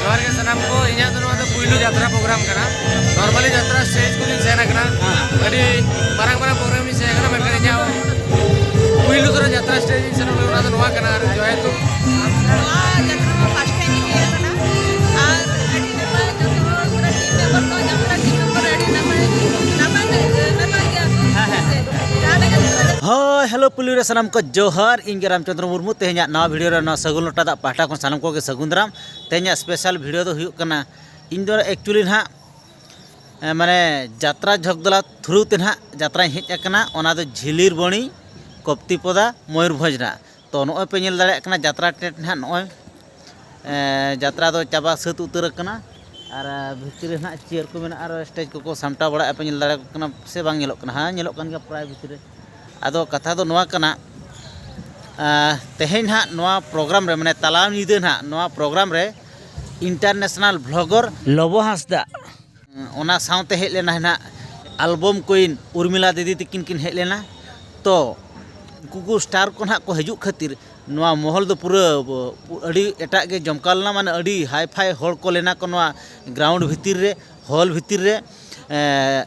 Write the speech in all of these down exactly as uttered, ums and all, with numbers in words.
ᱡᱚᱦᱟᱨ ᱜᱮ ᱥᱟᱱᱟᱢ ᱠᱚ᱾ ᱤᱧᱟᱹᱜ ᱫᱚ ᱱᱚᱣᱟ ᱫᱚ ᱯᱩᱭᱞᱩ ᱡᱟᱛᱨᱟ ᱯᱨᱳᱜᱨᱟᱢ ᱠᱟᱱᱟ᱾ ᱱᱚᱨᱢᱟᱞᱤ ᱡᱟᱛᱨᱟ ᱥᱴᱮᱡᱽ ᱠᱚᱞᱤᱧ ᱥᱮᱱ ᱟᱠᱟᱱᱟ, ᱟᱹᱰᱤ ᱢᱟᱨᱟᱝ ᱢᱟᱨᱟᱝ ᱯᱨᱳᱜᱨᱟᱢ ᱞᱤᱧ ᱥᱮᱱ ᱟᱠᱟᱱᱟ, ᱢᱮᱱᱠᱷᱟᱱ ᱤᱧᱟᱹᱜ ᱯᱩᱭᱞᱩ ᱩᱛᱟᱹᱨ ᱡᱟᱛᱨᱟ ᱥᱴᱮᱡᱽ ᱤᱧ ᱥᱮᱱᱚᱜ ᱞᱟᱹᱜᱤᱫ, ᱚᱱᱟ ᱫᱚ ᱱᱚᱣᱟ ᱠᱟᱱᱟ᱾ ᱟᱨ ᱡᱮᱦᱮᱛᱩ ᱱᱚᱣᱟ ᱡᱟᱛᱨᱟ ᱢᱟ ᱯᱷᱟᱥᱴ ᱴᱟᱭᱤᱢ ᱤᱧ ᱦᱮᱡ ᱟᱠᱟᱱᱟ, ᱟᱨ ᱟᱹᱰᱤ ᱱᱟᱯᱟᱭ ᱡᱚᱛᱚ ᱦᱚᱲ ᱯᱩᱨᱟᱹ ᱴᱤᱢ ᱢᱮᱢᱵᱟᱨ ᱠᱚ, ᱡᱟᱛᱨᱟ ᱴᱤᱢ ᱢᱮᱢᱵᱟᱨ ᱟᱹᱰᱤ ᱱᱟᱯᱟᱭ, ᱱᱟᱯᱟᱭ, ᱱᱟᱯᱟᱭ ᱜᱮᱭᱟ ᱠᱚ᱾ ᱦᱮᱸ, ᱦᱮᱸ᱾ ᱡᱟᱦᱟᱸ ᱞᱮᱠᱟ ᱡᱟᱛᱨᱟ ᱦᱳᱭ, ᱦᱮᱞᱳ ᱯᱩᱞᱤ ᱨᱮ ᱥᱟᱱᱟᱢ ᱠᱚ ᱡᱚᱦᱟᱨ᱾ ᱤᱧ ᱜᱮ ᱨᱟᱢᱪᱚᱸᱫᱽᱨᱚ ᱢᱩᱨᱢᱩ᱾ ᱛᱮᱦᱮᱧᱟᱜ ᱱᱟᱣᱟ ᱵᱷᱤᱰᱤᱭᱳ ᱨᱮ ᱱᱚᱣᱟ ᱥᱟᱹᱜᱩᱱ ᱞᱚᱴᱟ ᱫᱟᱜ ᱯᱟᱦᱴᱟ ᱠᱷᱚᱱ ᱥᱟᱱᱟᱢ ᱠᱚᱜᱮ ᱥᱟᱹᱜᱩᱱ ᱫᱟᱨᱟᱢ᱾ ᱛᱮᱦᱮᱧᱟᱜ ᱥᱯᱮᱥᱟᱞ ᱵᱷᱤᱰᱤᱭᱳ ᱫᱚ ᱦᱩᱭᱩᱜ ᱠᱟᱱᱟ, ᱤᱧ ᱫᱚ ᱮᱠᱪᱩᱭᱮᱞᱤ ᱱᱟᱦᱟᱜ, ᱮ, ᱢᱟᱱᱮ ᱡᱟᱛᱨᱟ ᱡᱷᱚᱜᱽᱫᱚᱞᱟ ᱛᱷᱨᱩ ᱛᱮ ᱱᱟᱦᱟᱜ ᱡᱟᱛᱨᱟᱧ ᱦᱮᱡ ᱟᱠᱟᱱᱟ᱾ ᱚᱱᱟ ᱫᱚ ᱡᱷᱤᱞᱤᱨᱵᱚᱱᱤ, ᱠᱚᱯᱛᱤᱯᱚᱫᱟ, ᱢᱚᱭᱩᱨᱵᱷᱚᱸᱡᱽ ᱱᱟᱦᱟᱜ᱾ ᱛᱚ, ᱱᱚᱜᱼᱚᱭ ᱯᱮ ᱧᱮᱞ ᱫᱟᱲᱮᱭᱟᱜ ᱠᱟᱱᱟ ᱡᱟᱛᱨᱟ ᱴᱮᱱᱴ ᱱᱟᱦᱟᱜ ᱱᱚᱜᱼᱚᱭ, ᱮ, ᱡᱟᱛᱨᱟ ᱫᱚ ᱪᱟᱵᱟ ᱥᱟᱹᱛ ᱩᱛᱟᱹᱨ ᱟᱠᱟᱱᱟ᱾ ᱟᱨ, ᱮ, ᱵᱷᱤᱛᱨᱤ ᱨᱮ ᱱᱟᱦᱟᱜ ᱪᱮᱭᱟᱨ ᱠᱚ ᱢᱮᱱᱟᱜᱼᱟ ᱟᱨ ᱥᱴᱮᱡᱽ ᱠᱚᱠᱚ ᱥᱟᱢᱴᱟᱣ ᱵᱟᱲᱟᱭᱮᱫᱼᱟ, ᱯᱮ ᱧᱮᱞ ᱫᱟᱲᱮᱭᱟᱜ ᱠᱟᱱᱟ ᱥᱮ ᱵᱟᱝ ᱧᱮᱞᱚᱜ ᱠᱟᱱᱟ? ᱦᱮᱸ, ᱧᱮᱞᱚᱜ ᱠᱟᱱ ᱜᱮᱭᱟ ᱯᱨᱟᱭ ᱵᱷᱤᱛᱨᱤ ᱨᱮ᱾ ᱟᱫᱚ ᱠᱟᱛᱷᱟ ᱫᱚ ᱱᱚᱣᱟ ᱠᱟᱱᱟ, ᱟ, ᱛᱮᱦᱮᱧ ᱱᱟᱦᱟᱜ ᱱᱚᱣᱟ ᱯᱨᱳᱜᱨᱟᱢ ᱨᱮ, ᱢᱟᱱᱮ ᱛᱟᱞᱟ ᱧᱤᱫᱟᱹ ᱱᱟᱦᱟᱜ ᱱᱚᱣᱟ ᱯᱨᱳᱜᱨᱟᱢ ᱨᱮ ᱤᱱᱴᱟᱨᱱᱮᱥᱱᱟᱞ ᱵᱷᱞᱚᱜᱚᱨ ᱞᱚᱵᱚ ᱦᱟᱸᱥᱫᱟ, ᱚᱱᱟ ᱥᱟᱶᱛᱮ ᱦᱮᱡ ᱞᱮᱱᱟ ᱱᱟᱦᱟᱜ ᱟᱞᱵᱚᱢ ᱠᱩᱭᱤᱱ ᱩᱨᱢᱤᱞᱟ ᱫᱤᱫᱤ ᱛᱤᱠᱤᱱ ᱠᱤᱱ ᱦᱮᱡ ᱞᱮᱱᱟ᱾ ᱛᱚ ᱩᱱᱠᱩ ᱠᱚ ᱥᱴᱟᱨ ᱠᱚ ᱱᱟᱦᱟᱜ ᱠᱚ ᱦᱤᱡᱩᱜ ᱠᱷᱟᱹᱛᱤᱨ ᱱᱚᱣᱟ ᱢᱚᱦᱚᱞ ᱫᱚ ᱯᱩᱨᱟᱹ ᱟᱹᱰᱤ ᱮᱴᱟᱜ ᱜᱮ ᱡᱚᱢᱠᱟᱣ ᱞᱮᱱᱟ, ᱢᱟᱱᱮ ᱟᱹᱰᱤ ᱦᱟᱭ ᱯᱷᱟᱭ ᱦᱚᱲ ᱠᱚ ᱞᱮᱱᱟ ᱠᱚ ᱱᱚᱣᱟ ᱜᱨᱟᱣᱩᱱᱰ ᱵᱷᱤᱛᱤᱨ ᱨᱮ, ᱦᱚᱞ ᱵᱷᱤᱛᱤᱨ ᱨᱮ᱾ ᱮᱸ,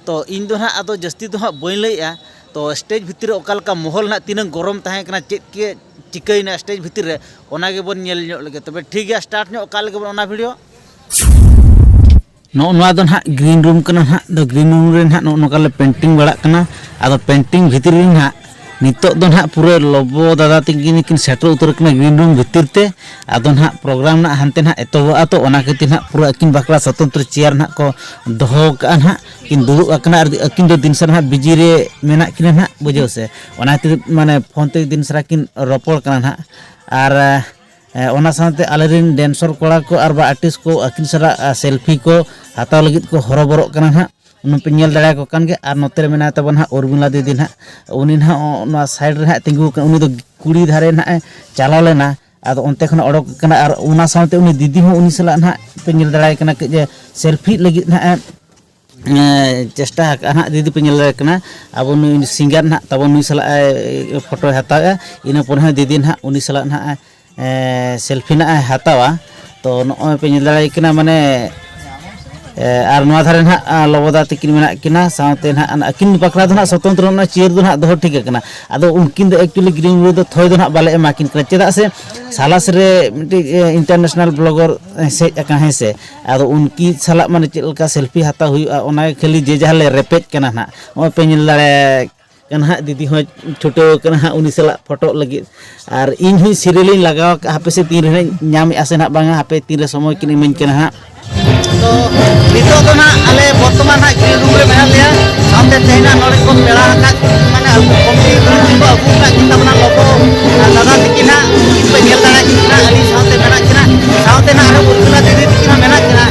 ᱛᱚ ᱤᱧ ᱫᱚ ᱱᱟᱦᱟᱜ ᱟᱫᱚ ᱡᱟᱹᱥᱛᱤ ᱫᱚ ᱦᱟᱸᱜ ᱵᱟᱹᱧ ᱞᱟᱹᱭᱮᱜᱼᱟ᱾ ᱛᱚ ᱥᱴᱮᱡᱽ ᱵᱷᱤᱛᱤᱨ ᱨᱮ ᱚᱠᱟ ᱞᱮᱠᱟ ᱢᱚᱦᱚᱞ ᱱᱟᱦᱟᱜ, ᱛᱤᱱᱟᱹᱝ ᱜᱚᱨᱚᱢ ᱛᱟᱦᱮᱸ ᱠᱟᱱᱟ, ᱪᱮᱫ ᱠᱮ ᱪᱤᱠᱟᱹᱭᱮᱱᱟ ᱥᱴᱮᱡᱽ ᱵᱷᱤᱛᱤᱨ ᱨᱮ, ᱚᱱᱟ ᱜᱮᱵᱚᱱ ᱧᱮᱞ ᱧᱚᱜ ᱞᱮᱜᱮ᱾ ᱛᱚᱵᱮ ᱴᱷᱤᱠ ᱜᱮᱭᱟ, ᱥᱴᱟᱨᱴ ᱧᱚᱜ ᱠᱟᱜ ᱞᱮᱜᱮ ᱵᱚᱱ ᱚᱱᱟ ᱵᱷᱤᱰᱤᱭᱳ᱾ ᱱᱚᱜᱼᱚ ᱱᱚᱣᱟ ᱫᱚ ᱱᱟᱦᱟᱜ ᱜᱨᱤᱱ ᱨᱩᱢ ᱠᱟᱱᱟ ᱱᱟᱦᱟᱜ᱾ ᱫᱚ ᱜᱨᱤᱱ ᱨᱩᱢ ᱨᱮ ᱱᱟᱦᱟᱜ ᱱᱚᱜᱼᱚ ᱱᱚᱝᱠᱟ ᱞᱮ ᱯᱮᱱᱴᱤᱝ ᱵᱟᱲᱟᱜ ᱠᱟᱱᱟ᱾ ᱟᱫᱚ ᱯᱮᱱᱴᱤᱝ ᱵᱷᱤᱛᱨᱤ ᱨᱮ ᱱᱟᱦᱟᱜ ᱱᱤᱛᱚᱜ ᱫᱚ ᱱᱟᱦᱟᱜ ᱯᱩᱨᱟᱹ ᱞᱚᱵᱚ ᱫᱟᱫᱟ ᱛᱟᱹᱠᱤᱱ ᱠᱤᱱ ᱥᱮᱴᱮᱨ ᱩᱛᱟᱹᱨ ᱠᱟᱱᱟ ᱜᱨᱤᱱ ᱨᱩᱢ ᱵᱷᱤᱛᱤᱨ ᱛᱮ᱾ ᱟᱫᱚ ᱱᱟᱦᱟᱜ ᱯᱨᱳᱜᱨᱟᱢ ᱱᱟᱦᱟᱜ ᱦᱟᱱᱛᱮ ᱱᱟᱦᱟᱜ ᱮᱛᱚᱦᱚᱵᱚᱜᱼᱟ, ᱛᱚ ᱚᱱᱟ ᱠᱷᱟᱹᱛᱤᱨ ᱱᱟᱦᱟᱜ ᱯᱩᱨᱟᱹ ᱟᱹᱠᱤᱱ ᱵᱟᱠᱷᱨᱟ ᱥᱚᱛᱚᱱᱛᱨᱚ ᱪᱮᱭᱟᱨ ᱱᱟᱦᱟᱜ ᱠᱚ ᱫᱚᱦᱚ ᱠᱟᱜᱼᱟ ᱱᱟᱦᱟᱜ᱾ ᱠᱤᱱ ᱫᱩᱲᱩᱵ ᱟᱠᱟᱱᱟ ᱟᱨ ᱟᱹᱠᱤᱱ ᱫᱚ ᱫᱤᱱ ᱥᱟᱨᱟ ᱱᱟᱦᱟᱜ ᱵᱤᱡᱤ ᱨᱮ ᱢᱮᱱᱟᱜ ᱠᱤᱱᱟ ᱱᱟᱦᱟᱜ, ᱵᱩᱡᱷᱟᱹᱣ ᱥᱮ᱾ ᱚᱱᱟ ᱠᱷᱟᱹᱛᱤᱨ ᱢᱟᱱᱮ ᱯᱷᱳᱱ ᱛᱮ ᱫᱤᱱ ᱥᱟᱨᱟ ᱠᱤᱱ ᱨᱚᱯᱚᱲ ᱠᱟᱱᱟ ᱱᱟᱦᱟᱜ᱾ ᱟᱨ ᱮ, ᱚᱱᱟ ᱥᱟᱶᱛᱮ ᱟᱞᱮᱨᱮᱱ ᱰᱮᱱᱥᱚᱨ ᱠᱚᱲᱟ ᱠᱚ ᱟᱨ ᱵᱟ ᱟᱨᱴᱤᱥᱴ ᱠᱚ ᱟᱹᱠᱤᱱ ᱥᱟᱞᱟᱜ, ᱟ, ᱥᱮᱞᱯᱷᱤ ᱠᱚ ᱦᱟᱛᱟᱣ ᱞᱟᱹᱜᱤᱫ ᱠᱚ ᱦᱚᱨᱚᱵᱚᱨᱚᱜ ᱠᱟᱱᱟ ᱱᱟᱦᱟᱜ᱾ ᱚᱱᱟ ᱯᱮ ᱧᱮᱞ ᱫᱟᱲᱮᱭᱟᱠᱚ ᱠᱟᱱ ᱜᱮᱭᱟ᱾ ᱟᱨ ᱱᱚᱛᱮ ᱨᱮ ᱢᱮᱱᱟᱭ ᱛᱟᱵᱚᱱ ᱱᱟᱦᱟᱜ ᱩᱨᱢᱤᱞᱟ ᱫᱤᱫᱤ ᱱᱟᱦᱟᱜ, ᱩᱱᱤ ᱱᱟᱦᱟᱜ ᱱᱚᱣᱟ ᱥᱟᱭᱤᱰ ᱨᱮ ᱱᱟᱦᱟᱜ ᱛᱤᱸᱜᱩ ᱟᱠᱟᱱᱟ᱾ ᱩᱱᱤ ᱫᱚ ᱠᱩᱲᱤ ᱫᱷᱟᱨᱮ ᱱᱟᱦᱟᱜ ᱮ ᱪᱟᱞᱟᱣ ᱞᱮᱱᱟ, ᱟᱫᱚ ᱚᱱᱛᱮ ᱠᱷᱚᱱ ᱚᱰᱚᱠ ᱟᱠᱟᱱᱟ᱾ ᱟᱨ ᱚᱱᱟ ᱥᱟᱶᱛᱮ ᱩᱱᱤ ᱫᱤᱫᱤ ᱦᱚᱸ ᱩᱱᱤ ᱥᱟᱞᱟᱜ ᱱᱟᱦᱟᱜ ᱯᱮ ᱧᱮᱞ ᱫᱟᱲᱮᱭᱟᱭ ᱠᱟᱱᱟ, ᱠᱟᱹᱡ ᱮ ᱥᱮᱞᱯᱷᱤ ᱞᱟᱹᱜᱤᱫ ᱱᱟᱦᱟᱜ ᱮ ᱮᱸ, ᱪᱮᱥᱴᱟ ᱟᱠᱟᱫᱼᱟ ᱱᱟᱦᱟᱜ᱾ ᱫᱤᱫᱤ ᱯᱮ ᱧᱮᱞ ᱫᱟᱲᱮᱭᱟᱜ ᱠᱟᱱᱟ, ᱟᱵᱚ ᱱᱩᱭ ᱥᱤᱝᱜᱟᱨ ᱱᱟᱦᱟᱜ ᱛᱟᱵᱚᱱ, ᱱᱩᱭ ᱥᱟᱞᱟᱜ ᱮ ᱯᱷᱳᱴᱳᱭ ᱦᱟᱛᱟᱣᱮᱫᱼᱟ᱾ ᱤᱱᱟᱹ ᱯᱚᱨᱮ ᱦᱚᱸ ᱫᱤᱫᱤ ᱱᱟᱦᱟᱜ ᱩᱱᱤ ᱥᱟᱞᱟᱜ ᱱᱟᱦᱟᱜ, ᱮᱸ, ᱥᱮᱞᱯᱷᱤ ᱱᱟᱦᱟᱜ ᱮ ᱦᱟᱛᱟᱣᱟ᱾ ᱛᱚ ᱱᱚᱜᱼᱚᱭ ᱯᱮ ᱧᱮᱞ ᱫᱟᱲᱮᱭᱟᱜ ᱠᱟᱱᱟ, ᱢᱟᱱᱮ, ᱮ, ᱟᱨ ᱱᱚᱣᱟ ᱫᱷᱟᱨᱮ ᱱᱟᱦᱟᱜ, ᱟ, ᱞᱚᱵᱚᱫᱟ ᱛᱟᱹᱠᱤᱱ ᱢᱮᱱᱟᱜ ᱠᱤᱱᱟ, ᱥᱟᱶᱛᱮ ᱱᱟᱦᱟᱜ ᱟᱹᱠᱤᱱ ᱵᱟᱠᱷᱨᱟ ᱫᱚ ᱱᱟᱦᱟᱜ ᱥᱚᱛᱚᱱᱛᱨᱚ ᱚᱱᱟ ᱪᱤᱭᱟᱹᱨ ᱫᱚ ᱱᱟᱦᱟᱜ ᱫᱚᱦᱚ ᱴᱷᱤᱠ ᱟᱠᱟᱱᱟ᱾ ᱟᱫᱚ ᱩᱱᱠᱤᱱ ᱫᱚ actually green room ᱨᱮᱫᱚ ᱛᱷᱚᱭ ᱫᱚ ᱱᱟᱦᱟᱜ ᱵᱟᱞᱮ ᱮᱢᱟ ᱠᱤᱱ ᱠᱟᱱᱟ᱾ ᱪᱮᱫᱟᱜ ᱥᱮ ᱥᱟᱞᱟᱥ ᱨᱮ ᱢᱤᱫᱴᱤᱡ, ᱮ, international blogger ᱦᱮᱡ ᱟᱠᱟᱱ, ᱦᱮᱸ ᱥᱮ᱾ ᱟᱫᱚ ᱩᱱᱠᱤ ᱥᱟᱞᱟᱜ ᱢᱟᱱᱮ ᱪᱮᱫ ᱞᱮᱠᱟ selfie ᱦᱟᱛᱟᱣ ᱦᱩᱭᱩᱜᱼᱟ, ᱚᱱᱟ ᱜᱮ ᱠᱷᱟᱹᱞᱤ ᱡᱮ ᱡᱟᱦᱟᱸ ᱞᱮ ᱨᱮᱯᱮᱡ ᱠᱟᱱᱟ ᱱᱟᱦᱟᱜ᱾ ᱱᱚᱜᱼᱚᱭ ᱯᱮ ᱧᱮᱞ ᱫᱟᱲᱮᱭᱟᱜ ᱠᱟᱱᱟ ᱦᱟᱸᱜ, ᱫᱤᱫᱤ ᱦᱚᱸᱭ ᱪᱷᱩᱴᱟᱹᱣ ᱠᱟᱱᱟ ᱦᱟᱸᱜ ᱩᱱᱤ ᱥᱟᱞᱟᱜ ᱯᱷᱳᱴᱳᱜ ᱞᱟᱹᱜᱤᱫ᱾ ᱟᱨ ᱤᱧ ᱦᱚᱸᱧ ᱥᱤᱨᱤᱭᱟᱞᱤᱧ ᱞᱟᱜᱟᱣ ᱟᱠᱟᱫᱼᱟ, ᱦᱟᱯᱮ ᱥᱮ ᱛᱤᱱ ᱨᱮ ᱦᱟᱸᱜ ᱧᱟᱢᱮᱫᱼᱟ ᱥᱮ ᱱᱟᱦᱟᱜ ᱵᱟᱝᱟ, ᱦᱟᱯᱮ ᱛᱤᱱ ᱨᱮ ᱥᱚᱢᱚᱭ ᱠᱤᱱ ᱤᱢᱟᱹᱧ ᱠᱟᱱᱟ ᱦᱟᱸᱜ᱾ ᱛᱚ ᱱᱤᱛᱚᱜ ᱫᱚ ᱱᱟᱦᱟᱜ ᱟᱞᱮ ᱵᱚᱨᱛᱚᱢᱟᱱ ᱦᱟᱸᱜ green room ᱨᱮ ᱢᱮᱱᱟᱜ ᱞᱮᱭᱟ, ᱥᱟᱶᱛᱮ ᱛᱮᱦᱮᱧ ᱱᱟᱦᱟᱜ ᱱᱚᱰᱮ ᱠᱚ ᱯᱮᱲᱟ ᱟᱠᱟᱫ, ᱢᱟᱱᱮ ᱟᱵᱚ ᱠᱚᱢᱤᱴᱤ ᱠᱚ ᱟᱹᱜᱩ ᱟᱠᱟᱫ ᱠᱤᱱ ᱛᱟᱵᱚᱱᱟ ᱞᱚᱵᱚ ᱟᱨ ᱫᱟᱫᱟ ᱛᱟᱹᱠᱤᱱ ᱦᱟᱸᱜ, ᱩᱱᱠᱤᱱ ᱯᱮ ᱧᱮᱞ ᱫᱟᱲᱮᱭᱟᱜ ᱠᱤᱱᱟ, ᱟᱹᱞᱤᱧ ᱥᱟᱶᱛᱮ ᱢᱮᱱᱟᱜ ᱠᱤᱱᱟ, ᱥᱟᱶᱛᱮ ᱱᱟᱦᱟᱜ ᱟᱨᱦᱚᱸ ᱩᱨᱢᱤᱞᱟ ᱫᱤᱫᱤ ᱛᱟᱹᱠᱤᱱ ᱦᱚᱸ ᱢᱮᱱᱟᱜ ᱠᱤᱱᱟ᱾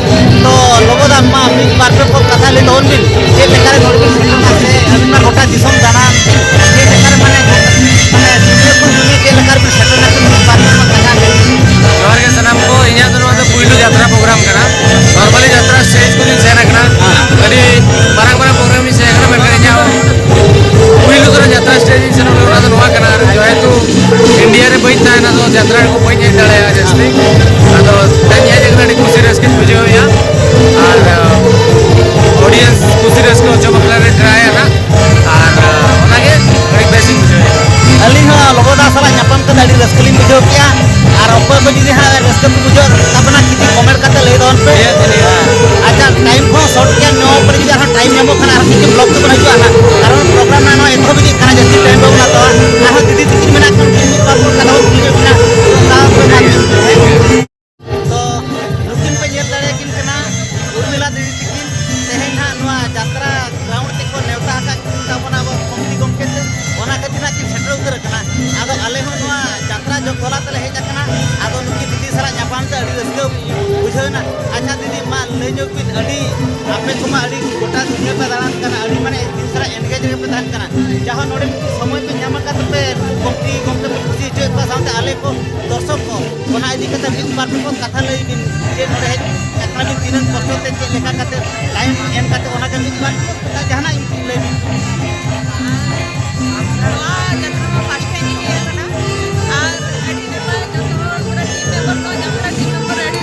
ᱛᱚ ᱞᱚᱵᱚ ᱫᱟ, ᱢᱟ ᱢᱤᱫ ᱵᱟᱨ ᱯᱮ ᱯᱚᱫ ᱠᱟᱛᱷᱟ ᱞᱟᱹᱭ ᱛᱟᱵᱚᱱ ᱵᱤᱱ, ᱪᱮᱫ ᱞᱮᱠᱟ ᱨᱮ ᱱᱚᱰᱮ ᱵᱤᱱ ᱥᱮᱴᱮᱨ ᱮᱱᱟ ᱥᱮ ᱟᱹᱵᱤᱱ ᱢᱟ ᱜᱚᱴᱟ ᱫᱤᱥᱚᱢ ᱫᱟᱬᱟᱱ, ᱪᱮᱫ ᱞᱮᱠᱟ ᱨᱮ ᱢᱟᱱᱮ, ᱢᱟᱱᱮ ᱫᱩᱱᱤᱭᱟᱹ ᱠᱷᱚᱱ ᱫᱩᱱᱤᱭᱟᱹ ᱪᱮᱫ ᱞᱮᱠᱟ ᱨᱮ ᱵᱤᱱ ᱥᱮᱴᱮᱨ ᱮᱱᱟ, ᱢᱤᱫ ᱵᱟᱨ ᱯᱮ ᱯᱚᱫ ᱠᱟᱛᱷᱟ ᱞᱟᱹᱭ ᱵᱤᱱ᱾ ᱡᱚᱦᱟᱨ ᱜᱮ ᱥᱟᱱᱟᱢ ᱠᱚ, ᱤᱧᱟᱹᱜ ᱫᱚ ᱱᱚᱣᱟ ᱫᱚ ᱯᱩᱭᱞᱩ ᱡᱟᱛᱨᱟ ᱯᱨᱳᱜᱨᱟᱢ ᱠᱟᱱᱟ᱾ normally ᱡᱟᱛᱨᱟ stage ᱠᱚᱞᱤᱧ ᱥᱮᱱ ᱟᱠᱟᱱᱟ, ᱟᱹᱰᱤ ᱢᱟᱨᱟᱝ ᱢᱟᱨᱟᱝ ᱯᱨᱳᱜᱨᱟᱢ ᱤᱧ ᱥᱮᱱ ᱟᱠᱟᱱᱟ, ᱢᱮᱱᱠᱷᱟᱱ ᱤᱧᱟᱹᱜ ᱯᱩᱭᱞᱩ ᱩᱛᱟᱹᱨ ᱡᱟᱛᱨᱟ stage ᱤᱧ ᱥᱮᱱ ᱞᱮᱱᱟ, ᱚᱱᱟ ᱫᱚ ᱱᱚᱣᱟ ᱠᱟᱱᱟ᱾ ᱟᱨ ᱡᱮᱦᱮᱛᱩ ᱤᱱᱰᱤᱭᱟ ᱨᱮ ᱵᱟᱹᱧ ᱛᱟᱦᱮᱱᱟ, ᱛᱚ ᱡᱟᱛᱨᱟ ᱨᱮ ᱵᱟᱹᱧ ᱦᱮᱡ ᱫᱟᱲᱮᱭᱟᱜᱼᱟ ᱡᱟᱹᱥᱛᱤ᱾ ᱟᱫᱚ ᱛᱮᱦᱮᱧ ᱦᱮᱡ ᱠᱟᱛᱮ ᱟᱹᱰᱤ ᱠᱩᱥᱤ ᱨᱟᱹᱥᱠᱟᱹᱧ ᱵᱩᱡᱷᱟᱹᱣᱮᱫᱼᱟ᱾ ᱟᱨ, ᱟᱸ, audience ᱠᱩᱥᱤ ᱨᱟᱹᱥᱠᱟᱹ ᱦᱚᱪᱚ ᱵᱟᱠᱷᱨᱟ ᱨᱮ try ᱟ ᱱᱟᱜ᱾ ᱟᱨ, ᱟᱸ, ᱚᱱᱟᱜᱮ ᱟᱹᱰᱤ ᱵᱮᱥᱤᱧ ᱵᱩᱡᱷᱟᱹᱣᱮᱫᱼᱟ᱾ ᱟᱹᱞᱤᱧ ᱦᱚᱸ ᱞᱚᱵᱚ ᱫᱟ ᱥᱟᱞᱟᱜ ᱧᱟᱯᱟᱢ ᱠᱟᱛᱮ ᱟᱹᱰᱤ ᱨᱟᱹᱥᱠᱟᱹ ᱞᱤᱧ ᱵᱩᱡᱷᱟᱹᱣ ᱠᱮᱫᱼᱟ᱾ ᱟᱨ ᱚᱠᱚᱭ ᱠᱚ ᱡᱩᱫᱤ ᱦᱟᱸᱜ ᱨᱟᱹᱥᱠᱟᱹ ᱯᱮ ᱵᱩᱡᱷᱟᱹᱣ ᱛᱟᱵᱚᱱᱟ, ᱠᱤᱪᱷᱩ comment ᱠᱟᱛᱮ ᱞᱟᱹᱭ ᱛᱟᱵᱚᱱ ᱯᱮ᱾ ᱟᱪᱪᱷᱟ, time ᱠᱚᱦᱚᱸ short ᱜᱮᱭᱟ, ᱱᱚᱣᱟ ᱯᱚᱨᱮ ᱡᱩᱫᱤ ᱟᱨᱦᱚᱸ time ᱧᱟᱢᱚᱜ ᱠᱷᱟᱱ ᱟᱨᱦᱚᱸ ᱠᱤᱪᱷᱩ vlog ᱛᱮᱵᱚᱱ ᱦᱤᱡᱩᱜᱼᱟ ᱦᱟᱸᱜ᱾ ᱠᱟᱨᱚᱱ program ᱢᱟ ᱱᱚᱣᱟ ᱮᱛᱚᱦᱚᱵ ᱤᱫᱤᱜ ᱠᱟᱱᱟ, ᱡᱟᱹᱥᱛᱤ time ᱵᱟᱵᱚᱱ ᱦᱟᱛᱟᱣᱟ᱾ ᱟᱨᱦᱚᱸ ᱫᱤᱫᱤ ᱛᱤᱠᱤᱱ ᱢᱮᱱᱟᱜ ᱠᱷᱟᱱ ᱩᱱᱠᱤᱱ ᱢᱤᱫ ᱵᱟᱨ ᱠᱟᱛᱷᱟ ᱵᱚᱱ ᱠᱩᱞᱤ ᱧᱚᱜ ᱠᱤᱱᱟ᱾ ᱛᱚ, ᱱᱩᱠᱤᱱ ᱯᱮ ᱧᱮᱞ ᱫᱟᱲᱮᱭᱟᱠᱤᱱ ᱠᱟᱱᱟ, ᱩᱨᱢᱤᱞᱟ ᱫᱤᱫᱤ ᱛᱤᱠᱤᱱ᱾ ᱛᱮᱦᱮᱧ ᱦᱟᱸᱜ ᱱᱚᱣᱟ ᱡᱟᱛᱨᱟ ground ᱛᱮᱠᱚ ᱱᱮᱣᱛᱟ ᱟᱠᱟᱫ ᱠᱤᱱ ᱛᱟᱵᱚᱱᱟ ᱟᱵᱚ ᱠᱚᱢᱤᱴᱤ ᱜᱚᱢᱠᱮ ᱛᱮ, ᱚᱱᱟ ᱠᱷᱟᱹᱛᱤᱨ ᱦᱟᱸᱜ ᱠᱤᱱ ᱥᱮᱴᱮᱨ ᱩᱛᱟᱹᱨ ᱟᱠᱟᱱᱟ᱾ ᱟᱫᱚ ᱟᱞᱮ ᱦᱚᱸ ᱱᱚᱣᱟ ᱡᱟᱛᱨᱟ ᱡᱚᱜᱽ ᱫᱷᱚᱞᱟ ᱛᱮᱞᱮ ᱦᱮᱡ ᱟᱠᱟᱱᱟ᱾ ᱟᱫᱚ ᱱᱩᱠᱤᱱ ᱫᱤᱫᱤ ᱥᱟᱞᱟᱜ ᱧᱟᱯᱟᱢ ᱛᱮ ᱟᱹᱰᱤ ᱨᱟᱹᱥᱠᱟᱹ ᱵᱩᱡᱷᱟᱹᱣ ᱮᱱᱟ᱾ ᱟᱪᱪᱷᱟ ᱫᱤᱫᱤ, ᱢᱟ ᱞᱟᱹᱭ ᱧᱚᱜ ᱵᱤᱱ, ᱟᱹᱰᱤ, ᱟᱯᱮ ᱠᱚᱢᱟ ᱟᱹᱰᱤ ᱜᱚᱴᱟ ᱫᱩᱱᱤᱭᱟᱹ ᱯᱮ ᱫᱟᱬᱟᱱ ᱠᱟᱱᱟ, ᱟᱹᱰᱤ ᱢᱟᱱᱮ ᱫᱤᱱ ᱥᱟᱞᱟᱜ engage ᱨᱮᱜᱮ ᱯᱮ ᱛᱟᱦᱮᱱ ᱠᱟᱱᱟ, ᱡᱟᱦᱟᱸ ᱱᱚᱰᱮ ᱢᱤᱫᱴᱤᱡ ᱥᱚᱢᱚᱭ ᱯᱮ ᱧᱟᱢ ᱟᱠᱟᱫ ᱛᱟᱯᱮ, ᱠᱚᱢᱤᱴᱤ ᱜᱚᱢᱠᱮ ᱯᱮ ᱠᱩᱥᱤ ᱦᱚᱪᱚᱭᱮᱫ ᱠᱚᱣᱟ, ᱥᱟᱶᱛᱮ ᱟᱞᱮ ᱠᱚ ᱫᱚᱨᱥᱚᱠ ᱠᱚ, ᱚᱱᱟ ᱤᱫᱤ ᱠᱟᱛᱮ ᱢᱤᱫ ᱵᱟᱨ ᱯᱮ ᱠᱟᱛᱷᱟ ᱞᱟᱹᱭ ᱵᱤᱱ, ᱡᱮ ᱱᱚᱰᱮ ᱦᱮᱡ ᱟᱠᱟᱱᱟ ᱵᱤᱱ ᱛᱤᱱᱟᱹᱜ ᱠᱚᱥᱴᱚ ᱛᱮ, ᱪᱮᱫ ᱞᱮᱠᱟ ᱠᱟᱛᱮ time ᱮᱢ ᱠᱟᱛᱮ, ᱚᱱᱟ ᱜᱮ ᱢᱤᱫ ᱵᱟᱨ ᱠᱟᱛᱷᱟ ᱡᱟᱦᱟᱱᱟᱜ ᱞᱟᱹᱭ ᱵᱤᱱ᱾ ᱱᱚᱣᱟ ᱡᱟᱛᱨᱟ ᱢᱟ first time ᱤᱧ ᱦᱮᱡ ᱟᱠᱟᱱᱟ, ᱟᱨ ᱟᱹᱰᱤ ᱱᱟᱯᱟᱭ ᱡᱚᱛᱚ ᱦᱚᱲ ᱯᱩᱨᱟᱹ team member ᱠᱚ, ᱡᱟᱛᱨᱟ team member ᱟᱹᱰᱤ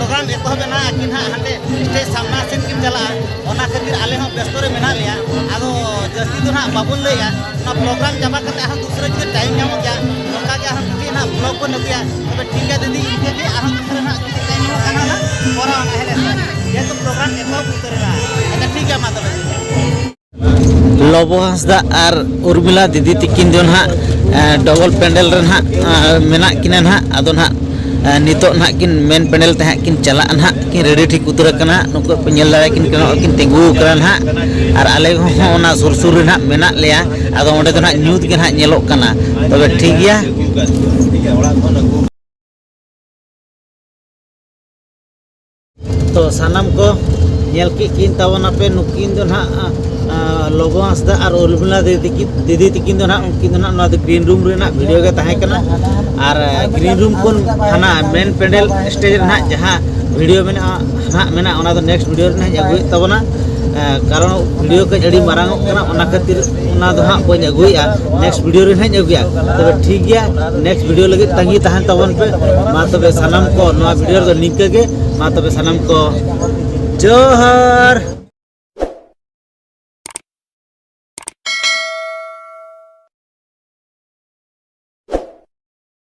ᱯᱨᱳᱜᱨᱟᱢ ᱮᱛᱚᱦᱚᱵ ᱮᱱᱟ, ᱟᱹᱠᱤᱱ ᱦᱟᱸᱜ ᱦᱟᱸᱰᱮ ᱥᱴᱮᱡᱽ ᱥᱟᱢᱱᱟ ᱥᱮᱫ ᱠᱤᱱ ᱪᱟᱞᱟᱜᱼᱟ, ᱚᱱᱟ ᱠᱷᱟᱹᱛᱤᱨ ᱟᱞᱮ ᱦᱚᱸ ᱵᱮᱥᱛᱚ ᱨᱮ ᱢᱮᱱᱟᱜ ᱞᱮᱭᱟ᱾ ᱟᱫᱚ ᱡᱟᱹᱥᱛᱤ ᱫᱚ ᱦᱟᱸᱜ ᱵᱟᱵᱚᱱ ᱞᱟᱹᱭᱟ, ᱚᱱᱟ ᱯᱨᱳᱜᱨᱟᱢ ᱪᱟᱵᱟ ᱠᱟᱛᱮ ᱟᱨᱦᱚᱸ ᱫᱩᱥᱨᱟᱹ ᱡᱩᱫᱤ ᱴᱟᱭᱤᱢ ᱧᱟᱢᱚᱜ ᱜᱮᱭᱟ, ᱚᱱᱠᱟ ᱜᱮ ᱟᱨᱦᱚᱸ ᱢᱤᱫᱴᱤᱡ ᱦᱟᱸᱜ ᱵᱞᱚᱜ ᱵᱚᱱ ᱟᱹᱜᱩᱭᱟ᱾ ᱛᱚᱵᱮ ᱴᱷᱤᱠ ᱜᱮᱭᱟ ᱫᱤᱫᱤ, ᱤᱱᱠᱟᱹ ᱜᱮ ᱟᱨᱦᱚᱸ ᱫᱩᱥᱨᱟᱹ ᱦᱟᱸᱜ ᱡᱩᱫᱤ ᱴᱟᱭᱤᱢ ᱧᱟᱢᱚᱜ ᱠᱟᱱᱟ ᱦᱟᱸᱜ, ᱠᱚᱨᱟᱣ ᱟᱞᱮ ᱦᱮᱸ ᱥᱮ, ᱡᱮᱦᱮᱛᱩ ᱯᱨᱳᱜᱨᱟᱢ ᱮᱛᱚᱦᱚᱵ ᱩᱛᱟᱹᱨ ᱮᱱᱟ᱾ ᱟᱪᱪᱷᱟ, ᱴᱷᱤᱠ ᱜᱮᱭᱟ, ᱢᱟ ᱛᱚᱵᱮ᱾ ᱞᱚᱵᱚ ᱦᱟᱸᱥᱫᱟ ᱟᱨ ᱩᱨᱢᱤᱞᱟ ᱫᱤᱫᱤ ᱛᱤᱠᱤᱱ ᱫᱚ ᱱᱟᱦᱟᱜ, ᱮ, ᱰᱚᱵᱚᱞ ᱯᱮᱱᱰᱮᱞ ᱨᱮ ᱱᱟᱦᱟᱜ, ᱮ, ᱢᱮᱱᱟᱜ ᱠᱤᱱᱟ ᱱᱟᱦᱟᱜ᱾ ᱟᱫᱚ ᱱᱟᱦᱟᱜ, ᱮ, ᱱᱤᱛᱚᱜ ᱱᱟᱦᱟᱜ ᱠᱤᱱ ᱢᱮᱱ ᱯᱮᱱᱰᱮᱞ ᱛᱮ ᱦᱟᱸᱜ ᱠᱤᱱ ᱪᱟᱞᱟᱜᱼᱟ ᱱᱟᱦᱟᱜ, ᱠᱤᱱ ᱨᱮᱰᱤ ᱴᱷᱤᱠ ᱩᱛᱟᱹᱨ ᱟᱠᱟᱱᱟ᱾ ᱱᱩᱠᱩ ᱯᱮ ᱧᱮᱞ ᱫᱟᱲᱮᱭᱟᱠᱤᱱ ᱠᱟᱱᱟ, ᱱᱚᱜᱼᱚᱭ ᱠᱤᱱ ᱛᱤᱸᱜᱩ ᱟᱠᱟᱱᱟ ᱱᱟᱦᱟᱜ᱾ ᱟᱨ ᱟᱞᱮ ᱦᱚᱸ ᱚᱱᱟ ᱥᱩᱨ ᱥᱩᱨ ᱨᱮ ᱱᱟᱦᱟᱜ ᱢᱮᱱᱟᱜ ᱞᱮᱭᱟ᱾ ᱟᱫᱚ ᱚᱸᱰᱮ ᱫᱚ ᱱᱟᱦᱟᱜ ᱧᱩᱛ ᱜᱮ ᱱᱟᱦᱟᱜ ᱧᱮᱞᱚᱜ ᱠᱟᱱᱟ᱾ ᱛᱚᱵᱮ ᱴᱷᱤᱠ ᱜᱮᱭᱟ᱾ ᱛᱚ ᱥᱟᱱᱟᱢ ᱠᱚ ᱧᱮᱞ ᱠᱮᱫ ᱠᱤᱱ ᱛᱟᱵᱚᱱᱟᱯᱮ, ᱱᱩᱠᱤᱱ ᱫᱚ ᱱᱟᱦᱟᱜ, ᱟ, ᱞᱚᱵᱚ ᱦᱟᱸᱥᱫᱟ ᱟᱨ ᱩᱨᱢᱤᱞᱟ ᱫᱤᱫᱤ ᱛᱤᱠᱤᱱ, ᱫᱤᱫᱤ ᱛᱤᱠᱤᱱ ᱫᱚ ᱱᱟᱦᱟᱜ, ᱩᱱᱠᱤᱱ ᱫᱚ ᱱᱟᱦᱟᱜ ᱱᱚᱣᱟ ᱫᱚ ᱜᱨᱤᱱ ᱨᱩᱢ ᱨᱮᱱᱟᱜ ᱵᱷᱤᱰᱤᱭᱳ ᱜᱮ ᱛᱟᱦᱮᱸ ᱠᱟᱱᱟ᱾ ᱟᱨ, ᱟ, ᱜᱨᱤᱱ ᱨᱩᱢ ᱠᱷᱚᱱ ᱦᱟᱱᱟ ᱢᱮᱱ ᱯᱮᱱᱰᱮᱞ ᱥᱴᱮᱡᱽ ᱨᱮ ᱱᱟᱦᱟᱜ ᱡᱟᱦᱟᱸ ᱵᱷᱤᱰᱤᱭᱳ ᱢᱮᱱᱟᱜᱼᱟ, ᱱᱟᱦᱟᱜ ᱢᱮᱱᱟᱜᱼᱟ, ᱚᱱᱟ ᱫᱚ ᱱᱮᱠᱥᱴ ᱵᱷᱤᱰᱤᱭᱳ ᱨᱮ ᱱᱟᱦᱟᱜ ᱤᱧ ᱟᱹᱜᱩᱭᱮᱫ ᱛᱟᱵᱚᱱᱟ᱾ ᱟ, ᱠᱟᱨᱚᱱ ᱵᱷᱤᱰᱤᱭᱳ ᱠᱟᱹᱡ ᱟᱹᱰᱤ ᱢᱟᱨᱟᱝ ᱚᱜ ᱠᱟᱱᱟ, ᱚᱱᱟ ᱠᱷᱟᱹᱛᱤᱨ ᱚᱱᱟ ᱫᱚ ᱦᱟᱸᱜ ᱵᱟᱹᱧ ᱟᱹᱜᱩᱭᱮᱫᱼᱟ, ᱱᱮᱠᱥᱴ ᱵᱷᱤᱰᱤᱭᱳ ᱨᱮ ᱱᱟᱦᱟᱜ ᱤᱧ ᱟᱹᱜᱩᱭᱟ᱾ ᱛᱚᱵᱮ ᱴᱷᱤᱠ ᱜᱮᱭᱟ, ᱱᱮᱠᱥᱴ ᱵᱷᱤᱰᱤᱭᱳ ᱞᱟᱹᱜᱤᱫ ᱛᱟᱺᱜᱤ ᱛᱟᱦᱮᱱ ᱛᱟᱵᱚᱱ ᱯᱮ᱾ ᱢᱟ ᱛᱚᱵᱮ ᱥᱟᱱᱟᱢ ᱠᱚ ᱱᱚᱣᱟ ᱵᱷᱤᱰᱤᱭᱳ ᱨᱮᱫᱚ ᱱᱤᱝᱠᱟᱹ ᱜᱮ᱾ ᱢᱟ ᱛᱚᱵᱮ ᱥᱟᱱᱟᱢ ᱠᱚ ᱡᱚᱦᱟᱨ᱾